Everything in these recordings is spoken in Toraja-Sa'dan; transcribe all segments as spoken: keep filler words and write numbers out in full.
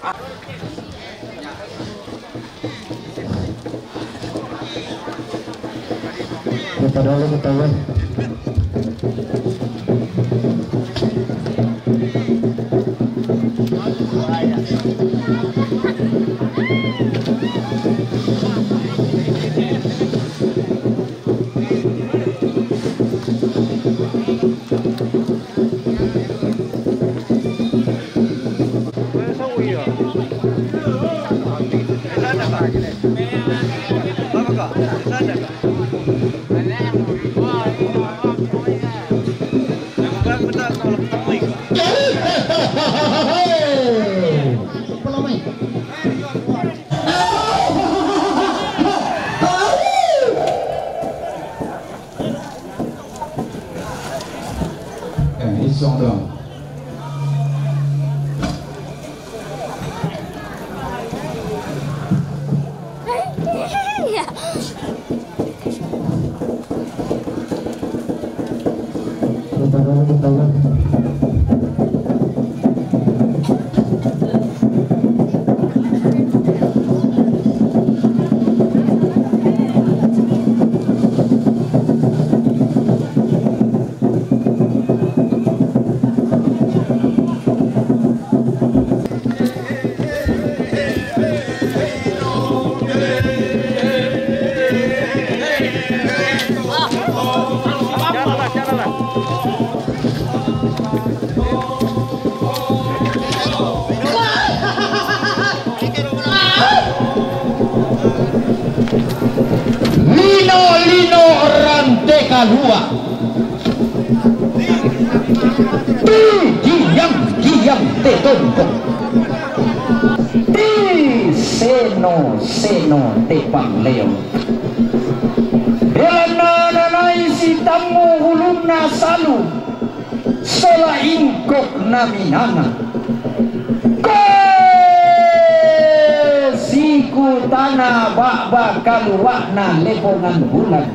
Kita dulu, kita ya. Eh, isong dong. Lino-lino rante kalua. Ti giyang-giyang te tongkong. Ti seno-seno te pangleong. Elana nanai si tammu ulunna salu. Sola ingkok naminana. Ko sikutana ba'ba kalua'na lepongan bulan,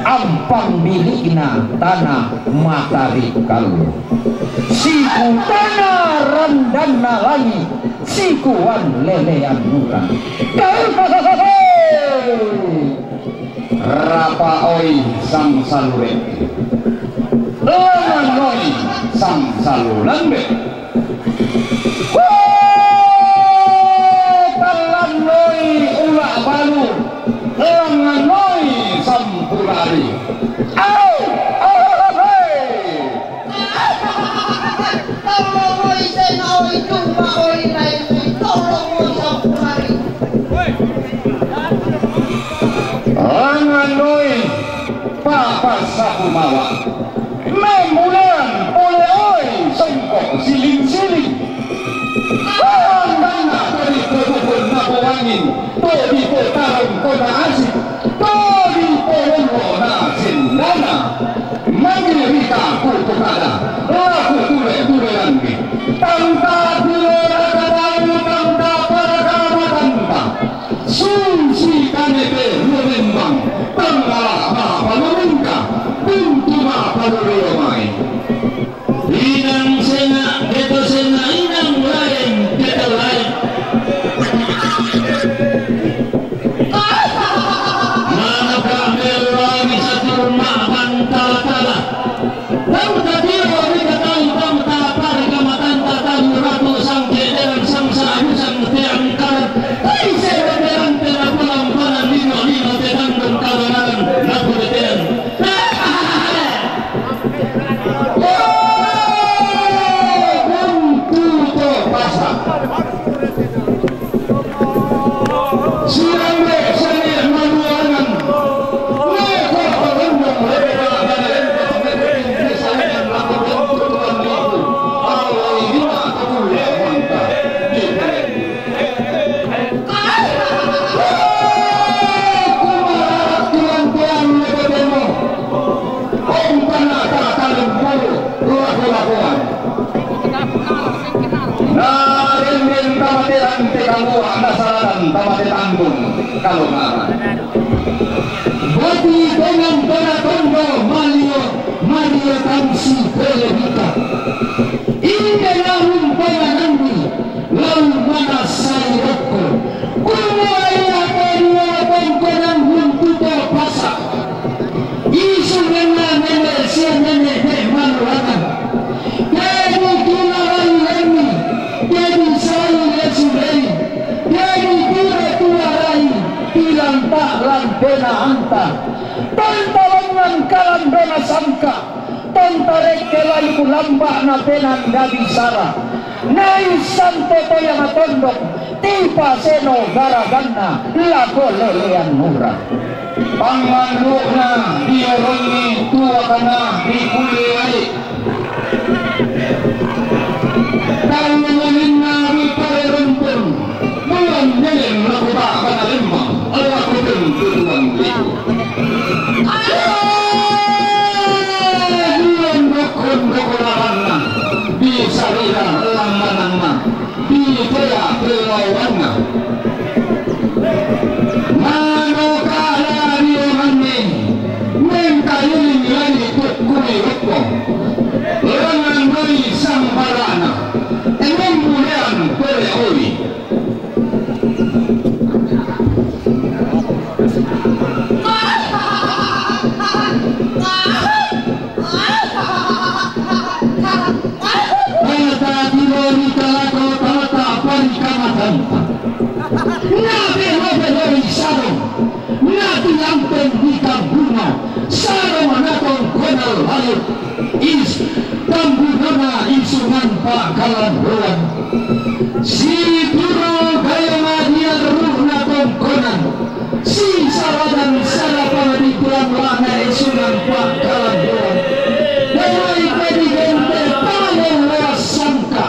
ampang bilikna tana matari kallu. Sikutana randanna langi, sikuan lelean urang. Rapa'oi sangsalure, langanoi sangsalu lambe. Ho, tallannoi ula balu, langanoi sampulari. Au, au, hei. Tolongoi, senoi, jumba'oi, laingoi, tolongoi, sampulari. Anganoi, papa sapu mawa. Membulan, poleoi, songko, siling-siling. Anganna tadi ko dukun napo wangin, to dipotarong kona asik, to dipolollo na sendana. Mangirita kutukada, laku tule-tuleanni. Tanta pilo rakadamu, tanta parakamatanta. Susi kanete lumembang, tanggala mapalumingka, pintu mapalulio mai. Inang senga, deto senga, inang lain, deto lain. Manaka meloi satur ma'bantala-tala. Tau tatiro ri katau tau tapari kamatanta tau ratu sangke'deran sangsa abu sangtean karan. Tai sewa berante na pulang panan lino-lino tetanggung kawanan na pudetean. Buntu to pasar. Sirambe sene manuangan. Neko pagandang mereka dan renta pemimpin kesayangan lakukan kebutuhan itu. Kalau ini mah aku yang mantap. Kumara tuan-tuan lebetemo. Ompana tatalung pulu, laku-lakuan. Narendeng tamate rante kalua, nasaladan tamate tanggung kalongaran. Boti dengan tana tondo malio, mario tangsi bele bita. Inde narung pangananni, lau mana Anta, tonta langngan kalandona sangka, tonta rekke laliku lamba'na penan gabisara. Nai santo toya matondok, tipa seno garaganna lako lelean nura. Panganrukna diorongi tuakana dikulle ai. Tau malinna ri pare rumpun, bulan meleng lako ba'bana lemmang, lako tentu tuan riku. Bulan rokon rokon laranna, bisa rira lambananna, di tea pelawanna. Manoka lari omanni, mengkailing lagi tukkui rokko. Langan noi sambarana, emembulean pole oi. Tata tilori talako tata pari kamatanta. Nate lope lori sarong. Nati lampeng di kampungna. Sarong natong konal lalu. Is tambunona isungan pakalandoan. Si turo gaya madia ruhna tongkonan. Sisaradan sarapana di tulang lana esunan pangkalanduan. Dewai pedi gente paling leas sangka.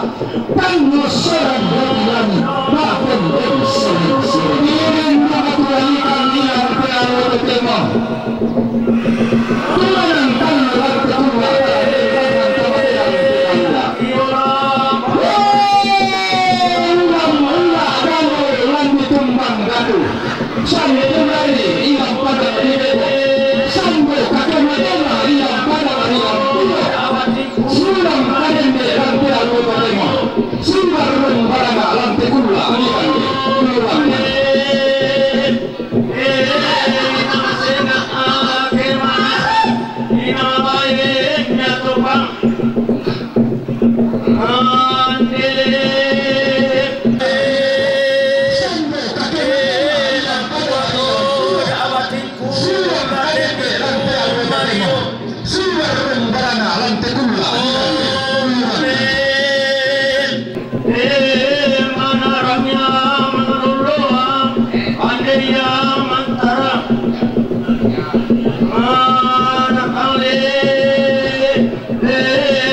Pangossoran roti langit. Mapen dari sering-sering. Iring maka tualikan ilang pealo tetemo. Tulang tanah rata kuat. Ulang-ulang damai lan ditumbang gatuh. Sambo lari ilang padang ri bebo. Sambo kakema-kema ilang padang ri lampulo. Siulang padembe lan te allo totemo. Siulang rung barana lan te kulla ilang. Ilang.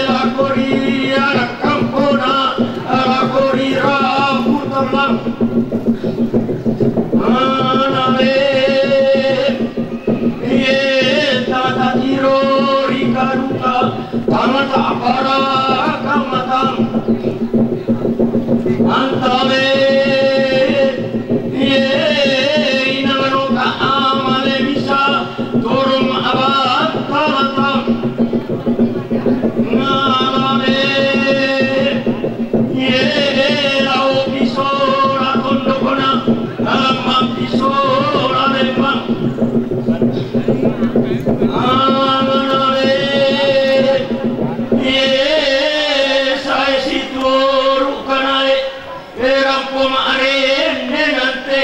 Lako ri anak kampona, lako ri rabu tembang. Manale, iye tata tiro ri kaduka, tamata apara kamatang. Antale, iye inangano ka amale bisa, torong abang tamata. Ngalale, iye lao pisola tondokona, lamang pisola lembang. Ngalale, iye sae situru kanae, erampo maarenne nante.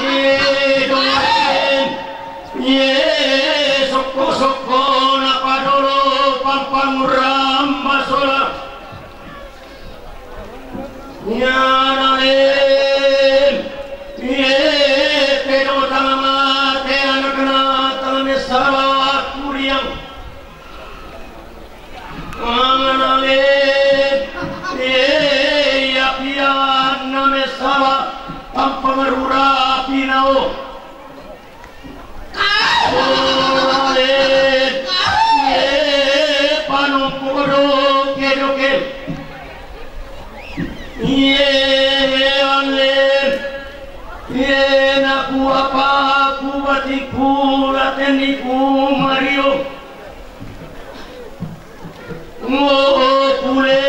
Ye doen, ye sokko-sokko napadolo pampangurang basola. Ye nalen, ye pedo tangama te anakna tangane sala kuriang. Manganale, eh, iya pianna mesala, tampa marura pinao. Ole, eh, panompo doke-doke. Iye, ale, iye, naku apa, ku batiku, lateniku, mario. Ngo pule,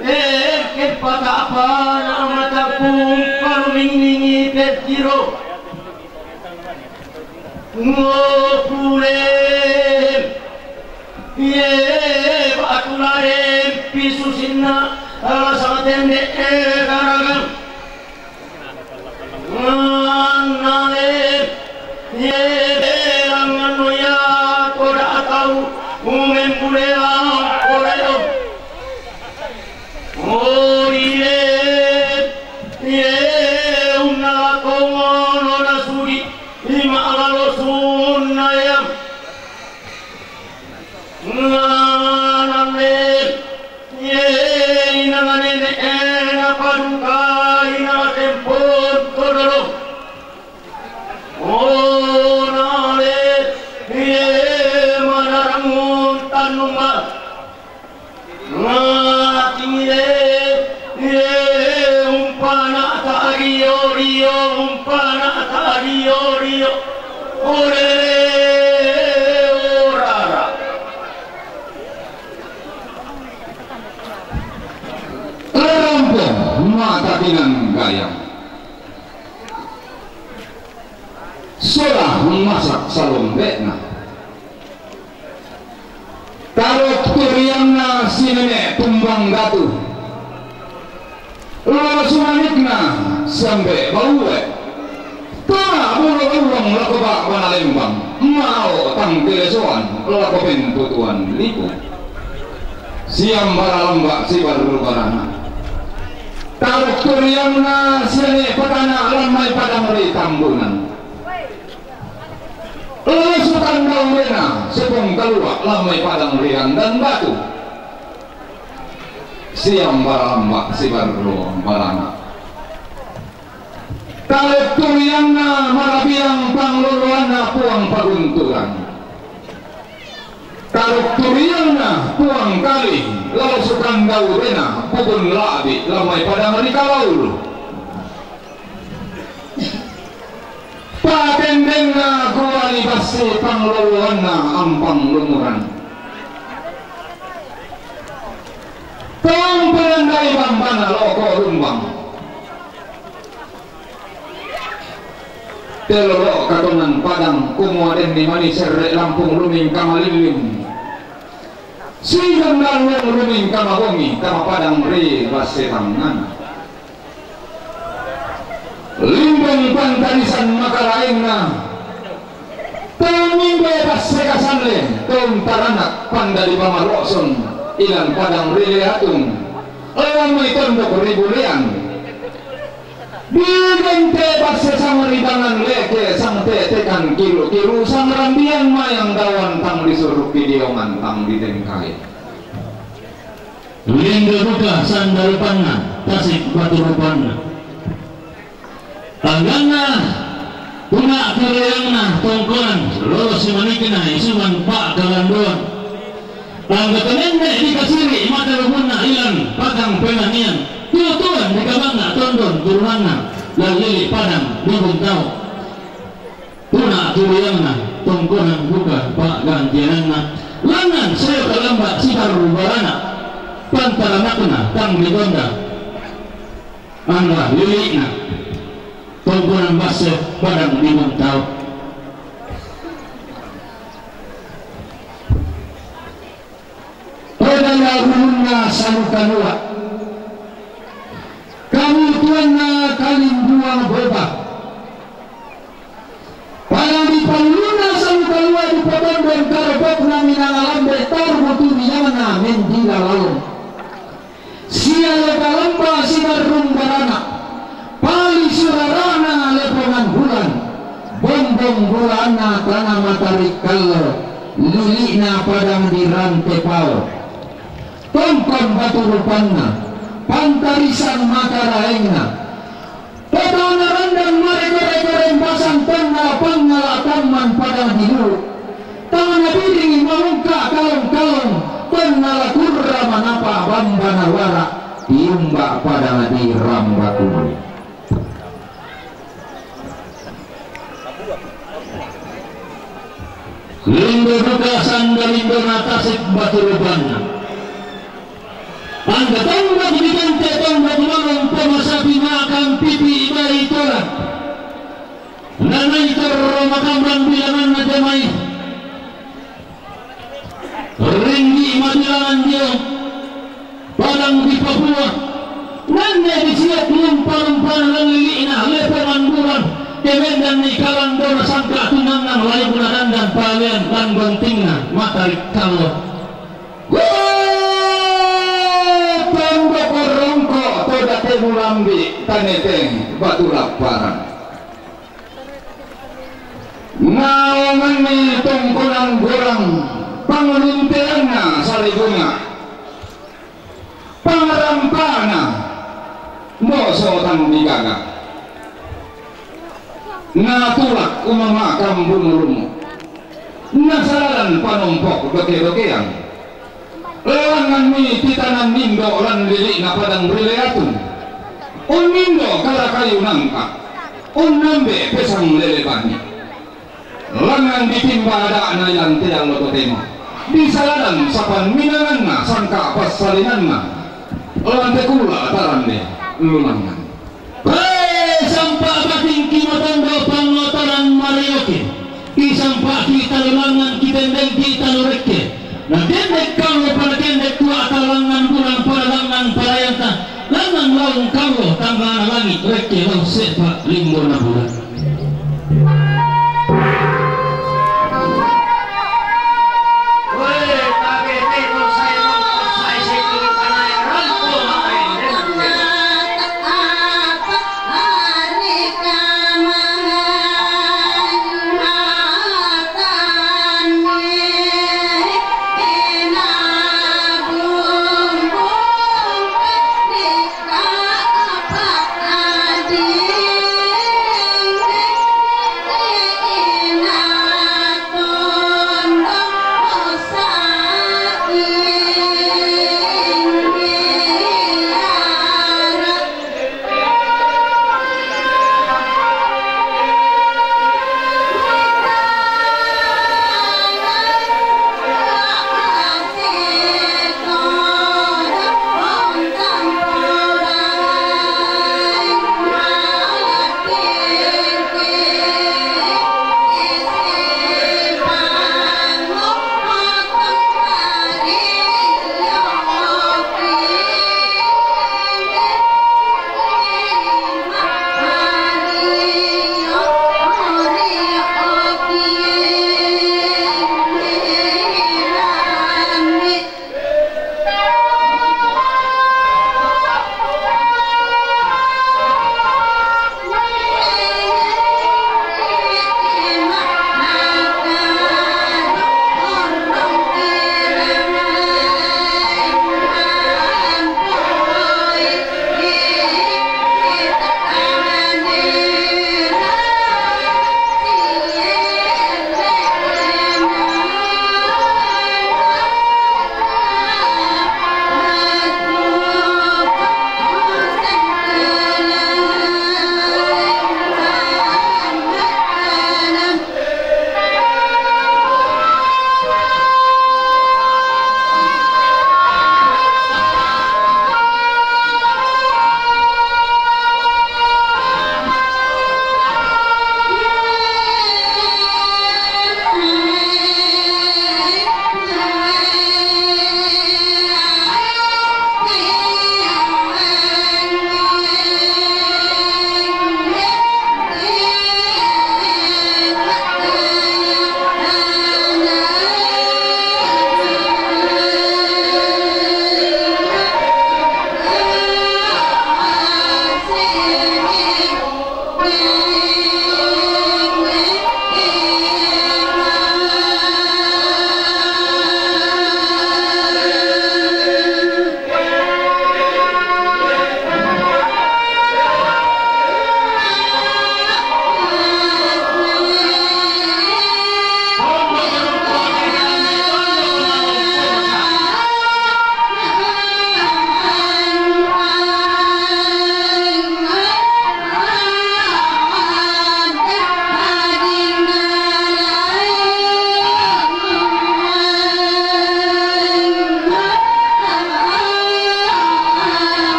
eh, ke patapana mataku palumingi-mingi petiro. Ngo pule, ye batulare pisusinna, ala sama tende, eh, garagang. Ori e, ie unna la tongono nasudi, ima lalo sunna ia. Ngana le, ie ina nganene ena paduka ina tempon todoro. Ona le, ie manarangun tanuma. Ngakile, ye umpana ta rio rio, umpana ta rio rio. Ore, orara. Lampu mata pinang gayang. Sola masak salombekna. Taruk turiangna si Nenek Tumbang Gatu. Lolo sumanikna sambe baue. Tama bulo ulong lako ba bana lembang. Mau tang telesoan lako pentutuan lipu. Siam bara lamba si baru barana. Taruk turiangna si Nenek Petana lamai padang ri Tambunan. Lusukan daurena sepung kalua lamai padang rian dan batu. Siam baramba sibarro barana. Kalau turianna marabiang pangloloanna puang pagunturan. Kalau turianna puang kali lalu sukan daurena bubun labi lamai padang ri kalaulu. Patendenna kuali bassi pangloloanna ampang lumuran. Tong penandai bambana loko lumbang. Telolo katongan padang kumua denni mani serre lampung luming kamalillim. Singgang dalung luming kamagongi kamapadang ri bassi tangan. Limbong pantarisan makalaenna. Tau mimbe bassekasanle, tau taranak pandadi pamaroson, ilan padang rile atung, lamai tondok ribulean. Digente basse sangribangan leke sangte tekan kiru-kiru sangrambian mayang dawan tang disuruk kidiongan tang ditengkai. Linde buka sandarupanna, tasik baturupanna. Tangganna, tuna kireangna tongkonan, lolo simanikna isuman pa kalandoan. Tangga tenenne dikasiri mata lubunna ilan patang penanian. Tutuan dikabanna tondon turunanna, lalili padang dibun tau. Tuna turiangna, tongkonan buka pagantiananna, langan sayo kalamba sibarru barana, pantaranakna tang ditonda, angga lili'na, tongkonan basse padang dibun tau. Pada lahulunna salu kalua. Kamutuanna kalimbuang boba. Pada di palulunna salu kalua di potondon karobokna minangalambe tarbutu minangna mendila lalong. Sia loka lamba sibarrung barana, pali surarana lepongan bulan, bombong bulaanna tana matarik kallo, lili'na padang di rante pao. Tongkon batu rupanna, pantarisan makaraengna, Petana randang mareko-reko rembasan tonna pangngala tamman padang di dulu. Tana biringi mamungka kalong-kalong tonna lakurra manapa bambana wara tiumba padang di rambakulu. Lindo duka sanda lindona tasik batu rupanna. Angka tonggo digante tonggo malong pemasapi makan pipi ibai tola. Nanai terro makamban bilanganna jamai. Ringgi mabilangan dio. Padang di Papua. Nanne di siok lumpa-lumpana lili'na lepongan bulan. Kemendan ni kalang dona sangka tunangan lalu guna dandan palean dan gontingna matarik kallo. Wee! Tembok Ambi' taneteng batu lapparan. Naonganni tongkonan gorang, panglunteanna sale bunga', pangarampana moso tang digaga. Natulak umama' kambu nulumu, nasalalan panompo' doke-dokean. Langnganmi titanan indo' lan lili'na padang ri Leatung. Unnindo' kara kayu nangka', unnambe' pesang lele bani. Langngan ditimba ada'na ilan te allo totemo, disalalan sapan minanganna sangka' passalinanna, lan te kulla' tarande lulangngan. Hei, sampa' batingki matondo' pangotoran marioki, isampa'ki talulangngan kitendengki talurekke. Natendek kamu pada kendek tua talangngan bulan pada langngan palayanta, langngan laung kamu tanggana langi' rekke laung se'pa' limbona bulan.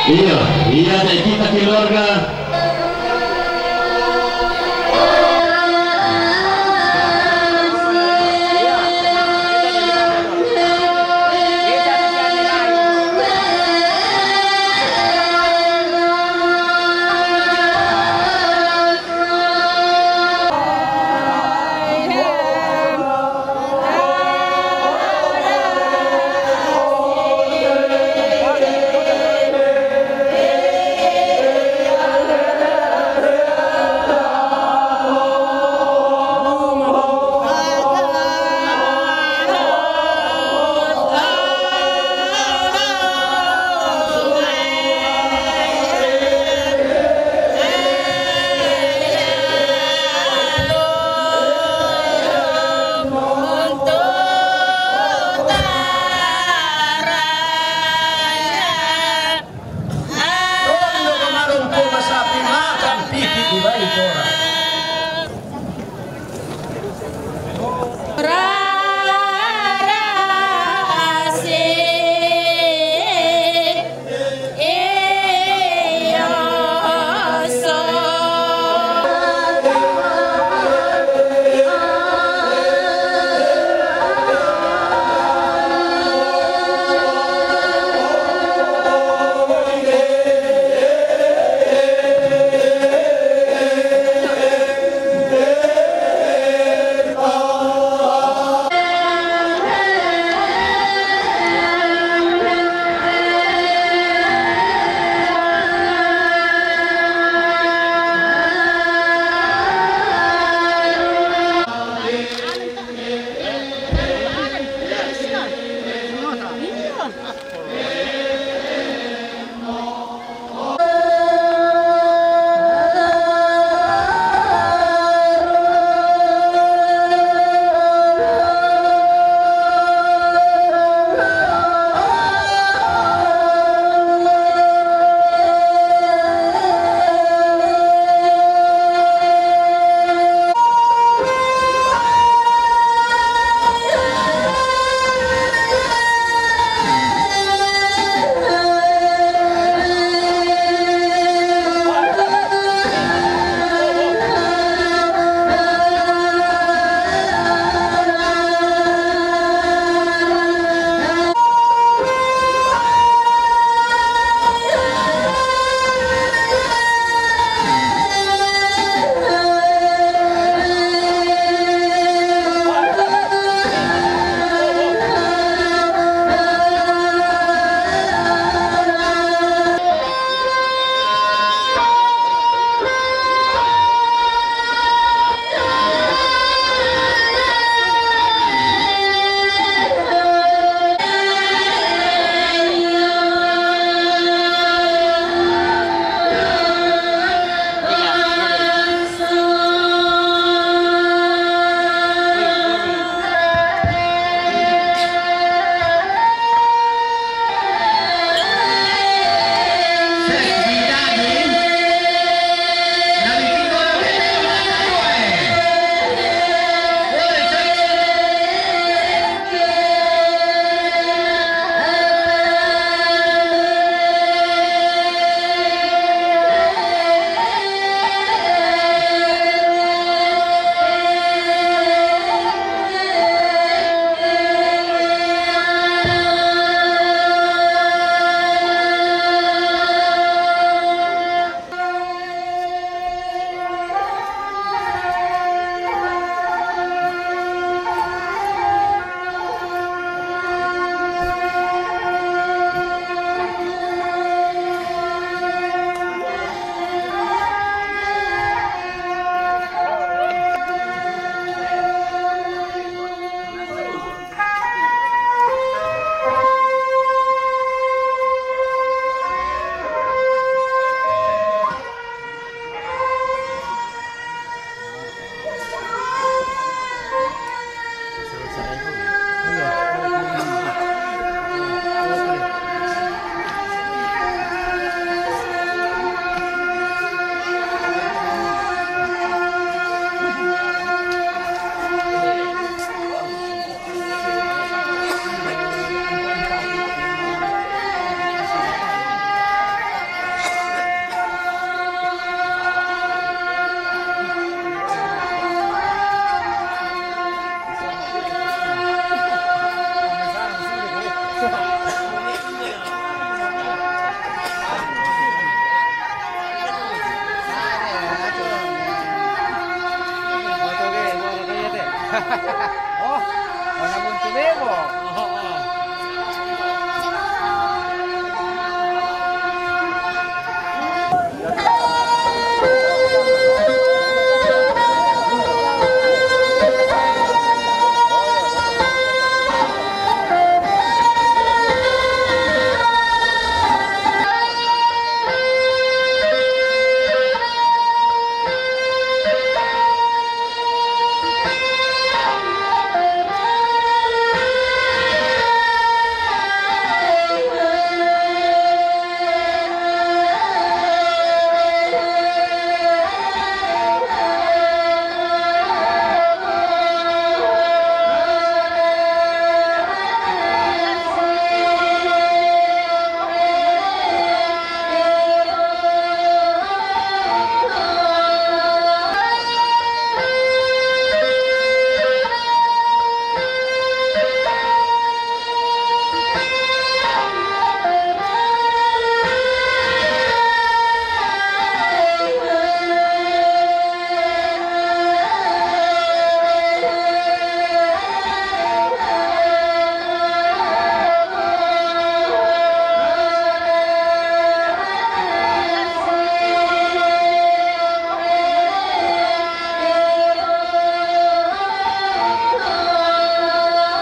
Iya, iya, ta' kita keluarga.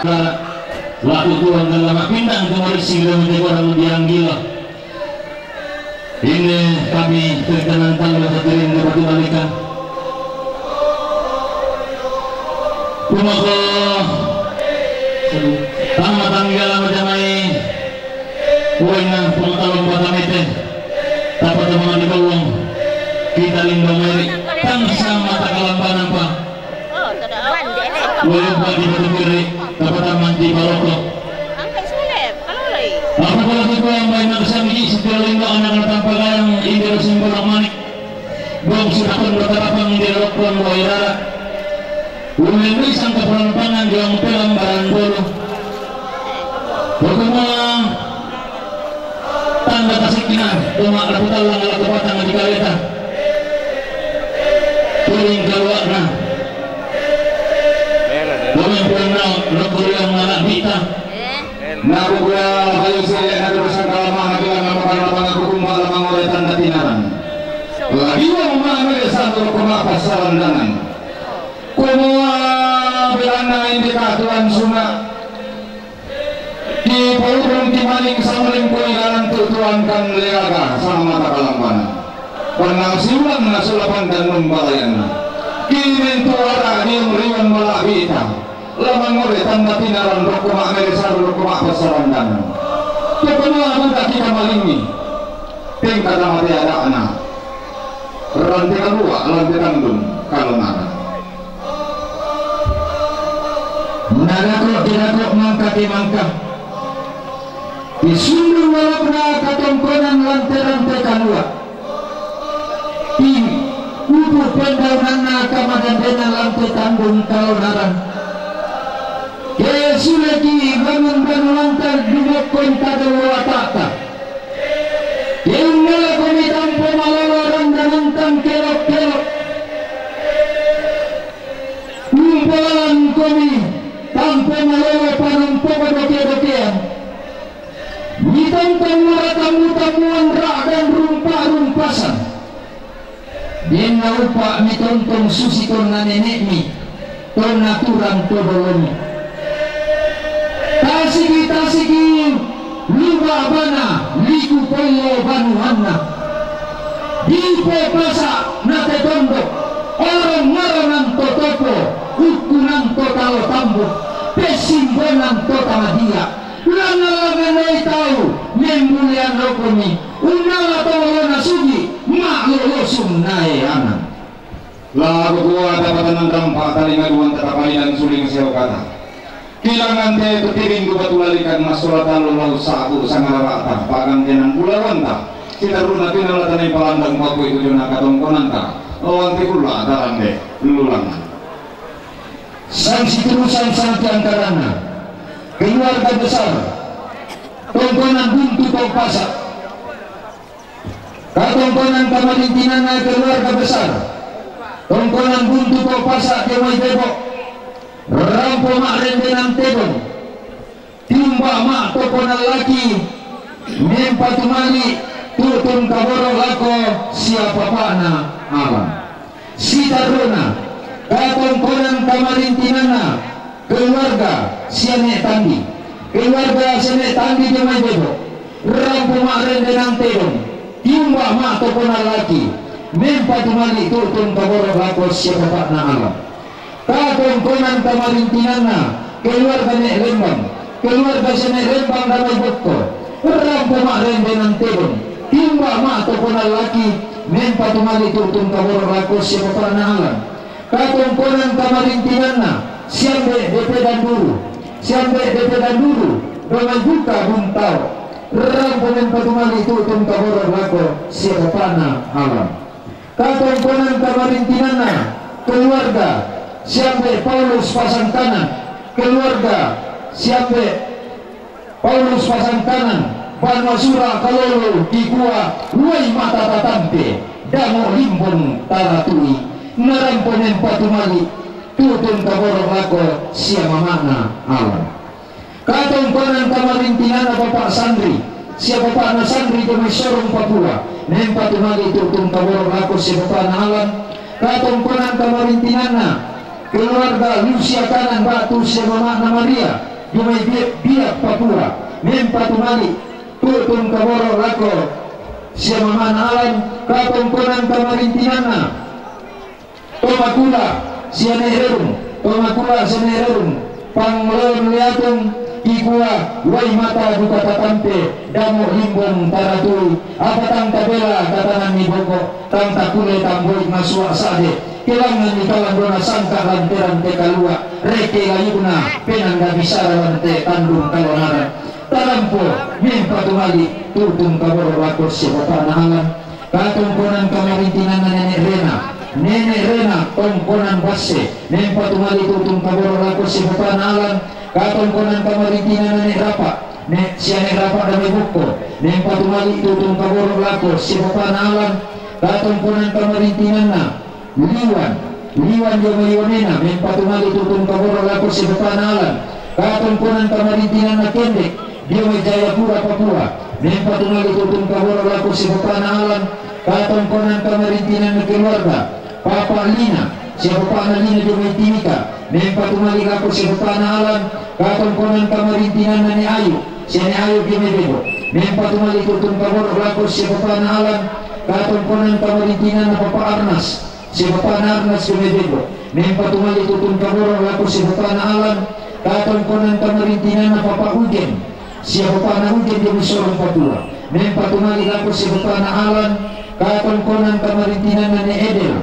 Laku tuan dalam pindang kemarin sila menjadi orang dianggil. Ini kami terkenang tanggal hadirin dapat dibalikan. Kumako tama tanggal macam ai. Kuwena pengetahuan batamete. Dapat teman di bawang. Kita limbang meri. Tangsa mata kalambanan pa. Wayah ba di batu kiri, dapat taman di baloko. Apa kalau kita yang main nak sami setia lima anak datang pagayang, indira simbol manik. Dong sudah pun bertarapang di rokon wayara. Ulin risang keperampangan di orang pelambaran bulu. Berkembang tanda kasih kina, cuma lapu talang laku batang di kaleta. Tuling keluar na. Tuling pulang na, laku yang malak bita. Naku kula hayu sele na dosa kalama hadilan nama kalama ngaku kumba lama ngore tanda tinaran. Lagi wa mama ngore santo kuma pasaran dangan. Kumua bilana indikatuan suna. Di paurung di maling samuling kuligaran tutuan kan leaga sama mata kalambana. Pernah siulang na sulapan dan numbalayan. Kimin tuara di riwan malabita. Lamang ngore tanda tinaran rokuma mele saru rokuma pasarandan. Tukunua buta kita malingi. Tingkat amate ada ana. Rante kalua, rante kandung, kalau nara. Nadako, dinako, mangka, di mangka. Di sundul walapna katongkonan lante-lante kalua. Di kupu pendaunanna kamadandenan lante tandung kalonaran. Ke suleki bangun banuanta dumokkon tadolo atata. Ke unnala komi tampo malolo randanantang kelok-kelok. Umpalan komi tampo malolo panompoko doke-dokean. Mitongtong maratamu-tamuan ra' dan rumpa-rumpasan. Denna upa' mitongtong susi tonna nene'mi, tonna turang to dolomi. Tasiki-tasiki luba bana liku pollo banuanna. Dipe pasa' na te tondok, orang-orangan to topo, ukkunan to talo tambuk, pessimbonan to tamadia. Lanna-lanna noi tau memmulian lokomi, unnala tau lona sugi, ma'lolosung naeangan. Laku kua dapatanan rampa talinga duan tatapalinan suling seokata. Kilangan te tu tiring duka tulalikan masola talo lau sabu sangalarata pagantinan bulawanta. Sitaruna tinala tanai palandang paku itu jona katongkonanta. Lawan tikula tarande lulangan. Sang siturusan sang tiangkaranna. Keluarga besar. Tongkonan buntu to pasa'. Katongkonan kamarintinanna keluarga besar. Tongkonan buntu to pasa' te mai bebo. Rampo ma'rendenan tedong. Tiumba ma'toponan laki. Mempatumali tu'tun kaboro lako sia papa'na alam. Sitarrona, katongkonan kamarintinanna, keluarga siane tandi. Keluarga siane tandi de mai bebo. Rampo ma'rendenan tedong. Tiumba ma'toponan laki. Mempatumali tu'tun kaboro lako sia papa'na alam. Katongkonan kamarintinanna, keluarga ne' Lembang. Keluarga siane' Lembang damai bokko. Rampo ma'rendenan tedong. Tiumba ma'toponan laki. Mempatumali tu'tun kaboro lako sia papa'na alam. Katongkonan kamarintinanna, siambe depe danduru. Siambe depe danduru, damai buka buntao. Rampo mempatumali tu'tun kaboro lako sia papa'na alam. Katongkonan kamarintinanna, keluarga siambe Paulus Pasangkanan. Keluarga siambe Paulus Pasangkanan, banua sura' kalolo dikua uai mata tatampe, dango limbong taratui, narampo mempatumali tu'tun kaboro lako sia mama'na alam. Katongkonan kamarintinanna Bapa' Sandri, sia papa'na Sandri de mai Sorong Papua, mempatumali tu'tun kaboro lako sia papa'na alam. Katongkonan kamarintinanna keluarga Lusia Kanan ba'tu sia mama'na Maria, Jumai Biak, Biak Papua, mempa tumali tutung kaboro lako sia mamana Alan, katongkonan kamarintinanna Tomakula sia Ne' Rerung, Tomakula sia Ne' Rerung, Pangleon Leatung, kikua Wai Mata duka tatampe, Damo Limbong taratui, apa tang tabela tatanan ni boko, tang takule tamboi masua sade, kelangan ni talandona sangka lanteran te kalua, reke layuna, penanda bisara lante tandung kalonaran. Talampo, mempa tumali tutung kaboro lako sia bapana Alan, katongkonan kamarintinanna Nene' Rena, Nene' Rena tongkonan Basse, mempa tumali tutung kaboro lako sia bapana Alan, katongkonan kamarintinanna Ne' Rapa, Ne' sia Ne' Rapa Damai Bokko, mempa tumali tutung kaboro lako sia bapana Alan, katongkonan kamarintinanna Liwan, Liwan dio mai Wamena, mempa tumali tutung kaboro lako sia bapana Alan, katongkonan kamarintinanna Kendek, dio mai Jayapura Papua, mempa tumali tutung kaboro lako sia bapana Alan, katongkonan kamarintinanna keluarga Papa Lina, sia bapana Lina dio mai Timika, mempa tumali lako sia bapana Alan, katongkonan kamarintinanna Ne' Ayu, sia Ne' Ayu dio mai Bebo, mempa tumali tutung kaboro lako sia bapana Alan, katongkonan kamarintinanna Papa Arnas, sia bapana Arnas dio mai Bebo, mempa tumali tutung kaboro lako sia bapana Alan, katongkonan kamarintinanna Papa Ugen, sia bapana Ugen dio mai Sorong Papua, mempa tumali lako sia bapana Alan, katongkonan kamarintinanna Ne' Edel,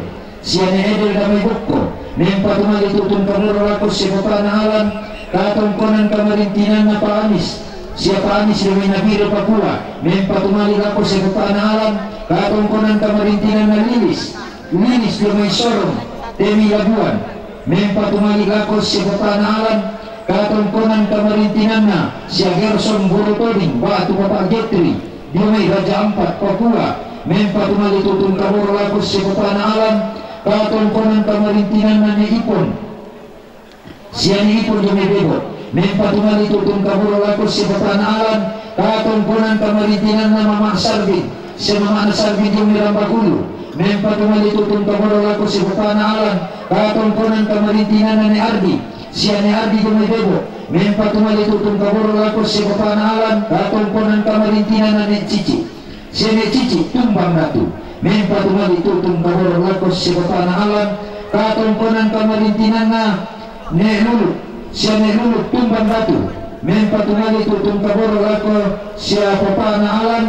sia Ne' Edel Damai Bokko, mempa tumali tutung kaboro lako sia bapana Alan, katongkonan kamarintinanna Pa Amis, sia Pa Amis dio mai Nabire Papua, mempa tumali lako sia bapana Alan, katongkonan kamarintinanna Lilis, Lilis dio mai Sorong, Temi Labuan, mempa tumali lako sia bapana Alan, katongkonan kamarintinanna sia Gerson Borotoding, Batu Bapak Getri, dio mai Raja Ampat Papua, mempa tumali tutung kaboro lako sia bapana Alan, katongkonan kamarintinanna Ne' Ipon, sia Ne' Ipon dio mai Bebo, mempa tumali tutung kaboro lako sia bapana Alan, katongkonan kamarintinanna Mama Sarbin, sia mamana Sarbin dio mai Rambakulu, mempa tumali tutung kaboro lako sia bapana Alan, katongkonan kamarintinanna Ne' Ardi, sia Ne' Ardi dio mai Bebo, mempa tumali tutung kaboro lako sia bapana Alan, katongkonan kamarintinanna Ne' Cici, sia Ne' Cici Tumbang Datu, mempa tumali tutung kaboro lako sia bapana Alan, katongkonan kamarintinanna Ne' Lulu, sia Ne' Lulu Tumbang Datu, mempa tumali tutung kaboro lako sia bapana Alan,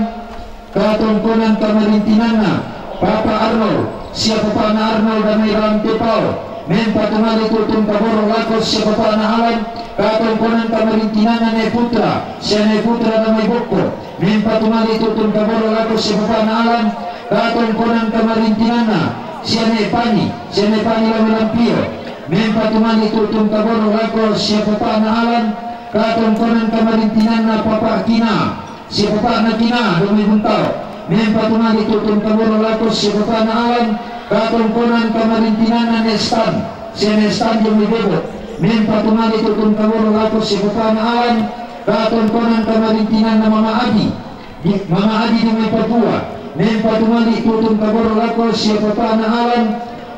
katongkonan kamarintinanna Papa Arnold, sia bapana Arnold Damai Rantepao, mempa tumali tutung kaboro lako sia bapana Alan, katongkonan kamarintinanna Ne' Putra, sia Ne' Putra Damai Bokko, mempa tumali tutung kaboro lako sia bapana Alan, katongkonan kamarintinanna sia Ne' Pani, sia Ne' Pani Lame Lampio, mempa tumali tutung kaboro lako sia bapana Alan, katongkonan kamarintinanna Papa Kina, sia bapana Kina dio mai Buntao, mempa tumali tutung kaboro lako sia bapana Alan, katongkonan kamarintinanna Ne' Stan, sia Ne' Stan dio mai Bebo, mempa tumali tutung kaboro lako sia bapana Alan, katongkonan kamarintinanna Mama Adi, di, Mama Adi dio mai Papua, mempa tumali tutung kaboro lako sia bapana Alan,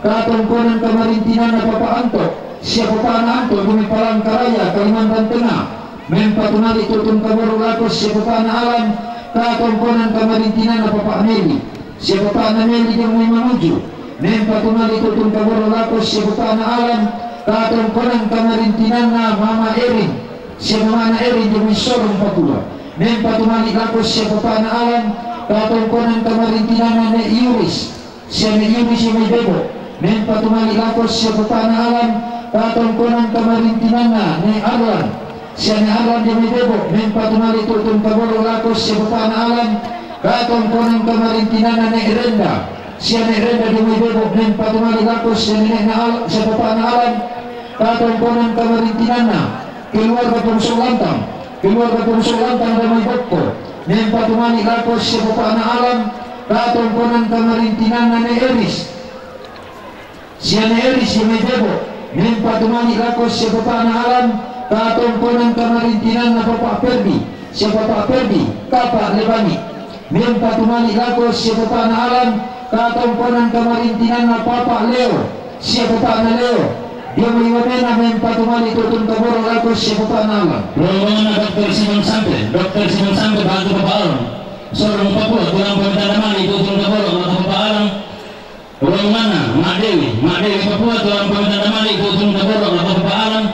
katongkonan kamarintinanna Papa Anto, sia bapana Anto dio mai Palangkaraya, Kalimantan Tengah, mempa tumali tutung kaboro lako sia bapana Alan, katongkonan kamarintinanna Papa Meli, sia bapana Meli dio mai Mamuju, mempa tumali tutung kaboro lako sia bapana Alan, katongkonan kamarintinanna Mama Erin, sia mamana Erin dio mai Sorong Papua, mempa tumali lako sia bapana Alan, katongkonan kamarintinanna Ne' Yuris, sia Ne' Yuris dio mai Bebo, mempa tumali lako sia bapana Alan, katongkonan kamarintinanna Ne' Arlan, sia Ne' Arlan dio mai Bebo, mempa tumali tutung kaboro lako sia bapana Alan, katongkonan kamarintinanna Ne' Renda, sia Ne' Renda dio mai Bebo, mempa tumali lako sia nenekna Al-, sia bapana Alan, katongkonan kamarintinanna keluarga Pongso Lantang, keluarga Pongso Lantang Damai Bokko, mempa tumali lako sia bapana Alan, katongkonan kamarintinanna Ne' Eris, sia Ne' Eris dio mai Bebo, mempa tumali lako sia bapana Alan, katongkonan kamarintinanna Papa Perdi, sia Papa Perdi, Papa Lebani, mempa tumali lako sia bapana Alan, katongkonan kamarintinanna Papa Leo, sia bapana Leo, Dio mai watena mempa tu mali tutun kaboro' lako si bapa'na Alan. Rombonganna Doktor Simon Sampe, Doktor Simon Sampe ba'tu bapa' Alan. Sorong Papua, tulang pamita na mali tutun kaboro' lako bapa' Alan. Rombonganna Ma'dewi, Ma'dewi Papua, tulang pamita na mali tutun kaboro' lako bapa' Alan.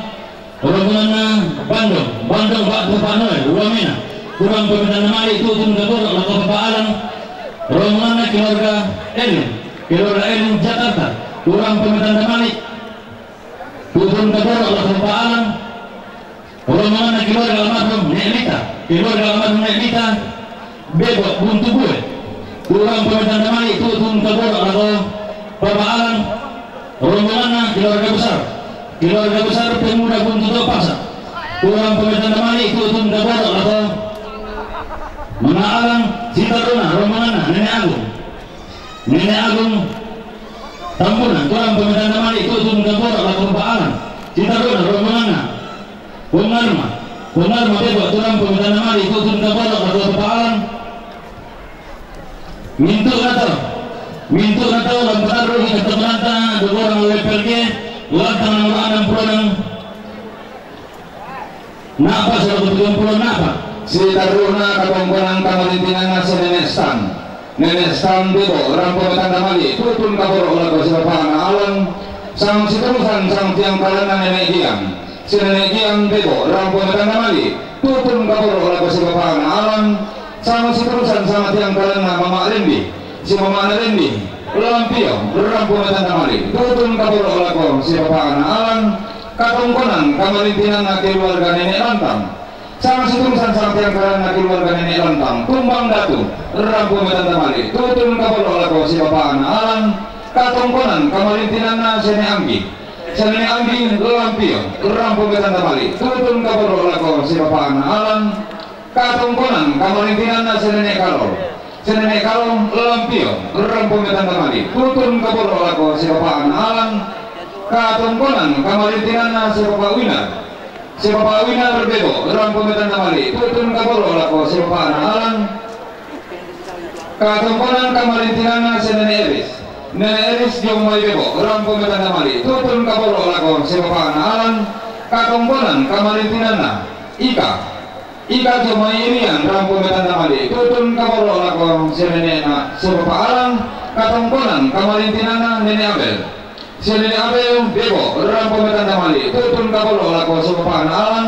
Rombonganna Bandong, Bandong ba'tu bapa' Noel, Wamena. Tulang pamita na mali tutun kaboro' lako bapa' Alan. Rombonganna keluarga Elin, keluarga Elin Jakarta. Tulang pamita na mali tutun kaboro' lako bapa' Alan. Rombonganna keluarga almarhum Nek Lita, keluarga almarhum Nek Lita, Bebo Buntu Bue. Tulang pamita na mali tutun kaboro' lako bapa' Alan. Rombonganna keluarga besar, keluarga besar pemuda Buntu Topasa. Tulang pamita na mali tutun kaboro' lako mama Alan. Sitarru'na rombonganna Nenek Agung. Nenek Agung Tambunan, tulang pamita na mali tutun kaboro' lako bapa' Alan. Sitarru'na rombonganna Pongarma, Pongarma Bebo, tulang pamita na mali tutun kaboro' lako bapa' Alan. Mintu'na tau, mintu'na tau la patarru'i katongkonanta dua orang level G, lantang nomor enam puluh enam. Napa' sola pitung pulo napa'. Sitarru'na katongkonan kamarintinanna si Nenek Stan. Nenek Stan Bebo, rampo metanda mali, tutun kaboro' lako si bapa'na Alan. Sang siturusan sang tiang kalanna Nenek Gian. Si Nenek Gian Bebo, rampo metanda mali, tutun kaboro' lako si bapa'na Alan. Sang siturusan sang tiang kalanna Mama Rendi. Si mama'na Rendi, Lampio, rampo metanda mali, tutun kaboro' lako si bapa'na Alan. Katongkonan kamarintinanna keluarga Nenek Lantang. Sang siturusan sang tiang kalanna keluarga Nenek Lantang, Tumbang Datu, rampo metanda mali, tutun kaboro' lako si bapa'na Alan. Katongkonan kamarintinanna si Nenek Anggi. Si Nenek Anggi, Lampio, rampo metanda mali, tutun kaboro' lako si bapa'na Alan. Katongkonan kamarintinanna si Nenek Kalo. Si Nenek Kalo, Lampio, rampo metanda mali, tutun kaboro' lako si bapa'na Alan. Katongkonan kamarintinanna si Bapa' Winar. Si Bapa' Winar Bebo, rampo metanda mali, tutun kaboro' lako si bapa'na Alan. Katongkonan kamarintinanna si Nenek Eris. Nenek Eris dio mai Bebo, rampo metanda mali, tutun kaboro' lako si bapa'na Alan. Katongkonan kamarintinanna Ika. Ika dio mai Irian, rampo metanda mali, tutun kaboro' lako si nene'na si bapa' Alan. Katongkonan kamarintinanna Nenek Abel. Si Nenek Abel Bebo, rampo metanda mali, tutun kaboro' lako si bapa'na Alan.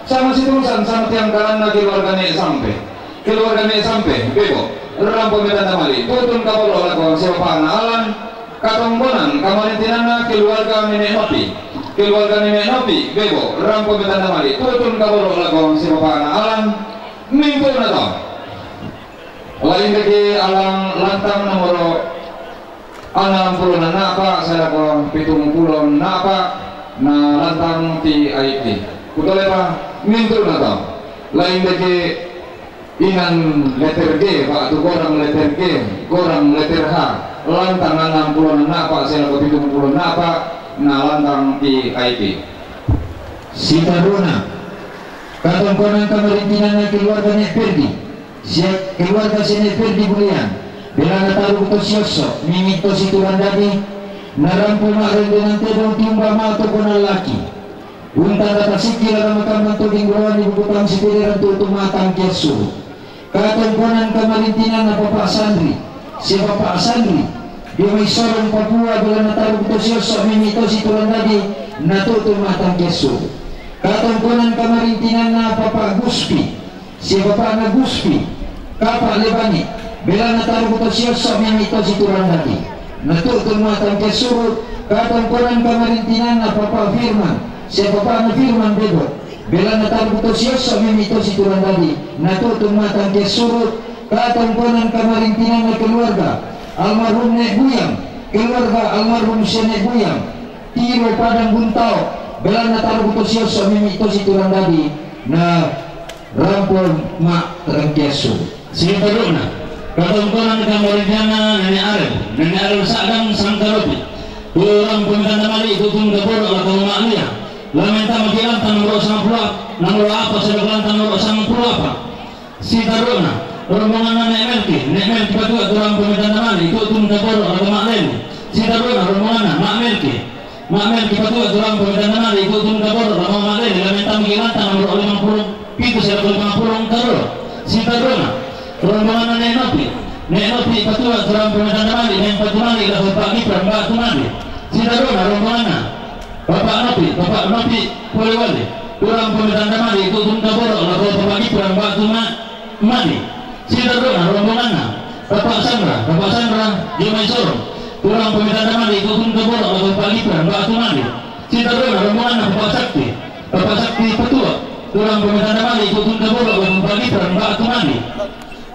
Sang siturusan sang tiang kalanna keluarga Nek Sampe. Keluarga Nek Sampe Bebo, rampo metanda mali, tutun kaboro' lako si bapa'na Alan. Katongkonan kamarintinanna keluarga Nenek Nopi. Keluarga Nenek Nopi Bebo, rampo metanda mali, tutun kaboro' lako si bapa'na Alan. Mintu'na tau. La indeke Alan lantang nomoro enam puluh napa' sae lako pitung pulo napa', na lantang P I P. Kutolepa, mintu'na tau. La indeke Inan letter G, ba'tu gorang letter G, gorang letter H, lantang enam puluh napa' sae lako pitung pulo napa', na lantang P I P. Sitarru'na, katongkonan kamarintinanna keluarga Nek Perdi, sia keluarga si Nek Perdi Bulian, belana taru' to siosso', mimi' to situran dadi, na rampo ma'rendenan tedong tiumba mato ponallaki. Unta' tata sikki' la namakamma to dingguloan di bukutang sipiriran tu'tu matang kiassuru'. Katongkonan kamarintinanna Papa' Sanri, sia Papa' Sanri, dio mai Sorong Papua, belana taru' to siosso', mimi' to situran dadi, na tu'tu matang kiassuru'. Katongkonan kamarintinanna Papa' Guspi, sia bapa'na Guspi, Kapa' Lebani, belana taru' to siosso', mimi' to situran dadi, na tu'tu matang kiassuru'. Katongkonan kamarintinanna Papa' Firman, sia bapa'na Firman Bebo, belana taru' to siosso', mimi' to situran dadi, na tu'tu matang kiassuru'. Katongkonan kamarintinanna keluarga almarhum Nek Buyang, keluarga almarhum sia Nek Buyang, Tiro Padang Buntao, belana taru' to siosso', mimi' to situran dadi, na rampo matang kiassuru'. Sitarru'na, katongkonan kamarintinanna Nenek Arel, Nenek Arel Sa'dang Sangkaropi, tulang pamitanda mali, tutun kaboro' lako ma'lia. La mentama ki' lantang nomoro sangpulo, nomoro apa, sae lako lantang nomoro sangpulo apa. Sitarru'na, rombonganna Nek Melki, Nek Melki Patua, tulang pamitanda mali, tutun kaboro' lako ma'lele. Sitarru'na, rombonganna Ma' Melki, Ma' Melki Patua turang pamitan damali, itu'tun kaboro' la mau ma'lele, la mentambuki lantang nomoro' limampulo pitu sibawa limampulo karuwa. Sitarru'na, rombonganna Ne' Nopi. Ne' Nopi patua turang pamitan damali, mempatu mali la Bapa' Kipran ba'tu mali. Sitarru'na rombonganna, Bapa' Nopi, Bapa' Nopi Polewali, turang pamitan damali, itu'tun kaboro' la Bapa' Kipran ba'tu ma-, mali. Sitarru'na rombonganna, Bapa' Sandra, Bapa' Sandra Jomai Sorong, turang pamitan damali, itu'tun kaboro' la Bapa' Kipran ba'tu mali. Sitarru'na rombonganna, Bapa' Sakti, Bapa' Sakti patua, turang pamitan damali, itu'tun kaboro' la Bapa' Kipran ba'tu mali.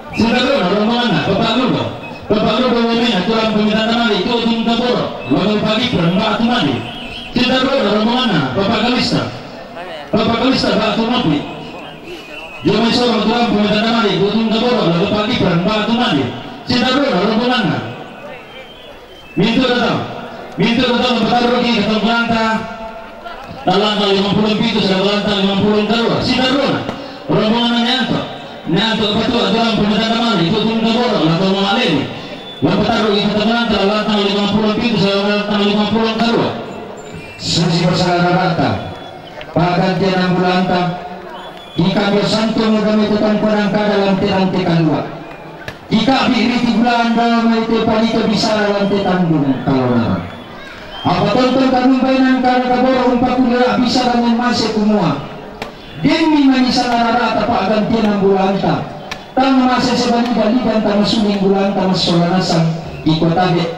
Sitarru'na rombonganna, Bapa' Ludo, Bapa' Ludo Wamena, turang pamitan damali, itu'tun kaboro' la Bapa' Kipran ba'tu mali. Sitarru'na rombonganna, Bapa' Kalista, Bapa' Kalista ba'tu Nopi Jomai Sorong, turang pamitan damali, itu'tun kaboro' la Bapa' Kipran ba'tu mali. Sitarru'na rombonganna. Mintu' datang. Mintu' datang, patarruki katongkulanta, lantang limampulo pitu sibawa lantang limampulo karuwa. Sitarru'na, rombonganna Ne' Anto. Ne' Anto patua turang pamitan damali, itu'tun kaboro' la tau ma'lele. La patarruki katongkulanta, lantang limampulo pitu sibawa lantang limampulo karuwa. Susi pasala rarata, pa'gantian ambulanta, Kika'bi santo magame te tampuanan kada lante-lante kalua'. Kika'bi riti bulaan dao mai te palito bisara lante tandung kalonara. Apa tonton kadumbainang kada kaboro' umpakulira bisara mai mase kumua, denmi mani sala rarata pa'gantian ambulanta. Tang mase sebaliga-liganta masuling bulanta massola nasang, iko tabe'